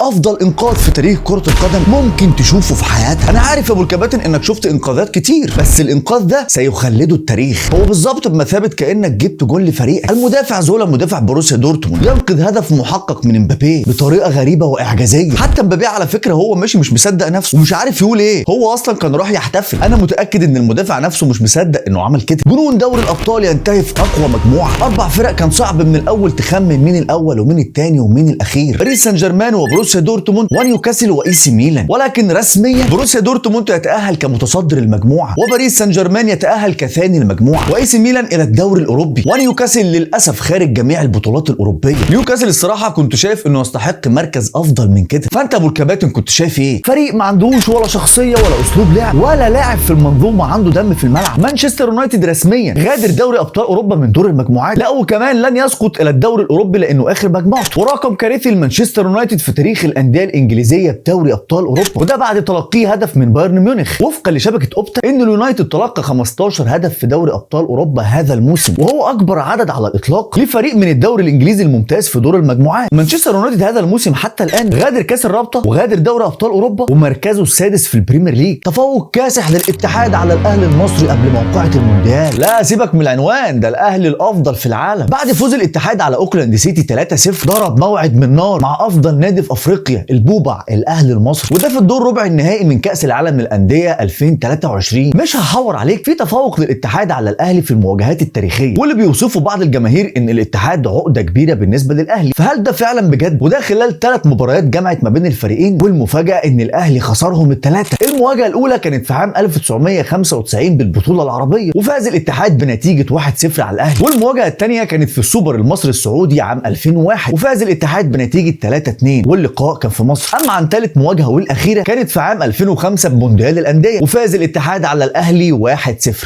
افضل انقاذ في تاريخ كرة القدم ممكن تشوفه في حياتك. انا عارف يا ابو الكباتن انك شفت انقاذات كتير، بس الانقاذ ده سيخلده التاريخ. هو بالظبط بمثابة كانك جبت جول لفريقك. المدافع زولا مدافع بروسيا دورتموند ينقذ هدف محقق من امبابي بطريقة غريبة واعجازية. حتى امبابي على فكرة هو ماشي مش مصدق نفسه ومش عارف يقول ايه، هو اصلا كان راح يحتفل. انا متاكد ان المدافع نفسه مش مصدق انه عمل كده. جنون دوري الابطال ينتهي في اقوى مجموعة، 4 فرق كان صعب من الاول تخمن مين الاول ومين الثاني ومين الاخير. باريس سان جيرمان وبروسيا دورتموند ونيوكاسل واي سي ميلان. ولكن رسميا بروسيا دورتموند يتاهل كمتصدر المجموعة، وباريس سان جيرمان يتاهل كثاني المجموعة، واي سي ميلان الى الدوري الاوروبي، ونيوكاسل للاسف خارج جميع البطولات الاوروبية. نيوكاسل الصراحة كنت شايف انه يستحق مركز افضل من كده. فانت ابو الكباتن كنت شايف ايه؟ فريق ما عندوش ولا شخصية ولا اسلوب لعب ولا لاعب في المنظومة عنده دم في الملعب. مانشستر يونايتد رسميا غادر دوري ابطال اوروبا من دور المجموعات، لا وكمان لن يسقط الى الدوري الاوروبي لانه اخر مجموعته. ورقم كارثي لمانشستر يونايتد في تاريخ الاندية الانجليزية بدوري ابطال اوروبا، وده بعد تلقيه هدف من بايرن ميونخ. وفقا لشبكه اوبتا ان اليونايتد تلقى 15 هدف في دوري ابطال اوروبا هذا الموسم، وهو اكبر عدد على الاطلاق لفريق من الدوري الانجليزي الممتاز في دور المجموعات. مانشستر يونايتد هذا الموسم حتى الان غادر كاس الرابطة وغادر دوري ابطال اوروبا ومركزه السادس في البريمير ليج. تفوق كاسح للاتحاد على الاهلي المصري قبل موقعة المونديال. لا سيبك من العنوان ده، الاهلي الافضل في العالم. بعد فوز الاتحاد على اوكلاند سيتي 3-0 ضرب موعد من نار مع افضل نادي في افريقيا البوبع الاهلي المصري، وده في الدور ربع النهائي من كاس العالم للاندية 2023. مش هحور عليك، في تفوق للاتحاد على الاهلي في المواجهات التاريخية، واللي بيوصفه بعض الجماهير ان الاتحاد عقده كبيرة بالنسبة للاهلي. فهل ده فعلا بجد؟ وده خلال 3 مباريات جمعت ما بين الفريقين، والمفاجاه ان الاهلي خسرهم الثلاثة. المواجهة الاولى كانت في عام 1995 بالبطولة العربية، وفاز الاتحاد بنتيجة 1-0 على الاهلي. والمواجهة الثانية كانت في السوبر المصري السعودي عام 2001، وفاز الاتحاد بنتيجة 3-2 واللقاء كان في مصر. اما عن ثالث مواجهة والاخيرة كانت في عام 2005 بمونديال الاندية، وفاز الاتحاد على الاهلي 1-0.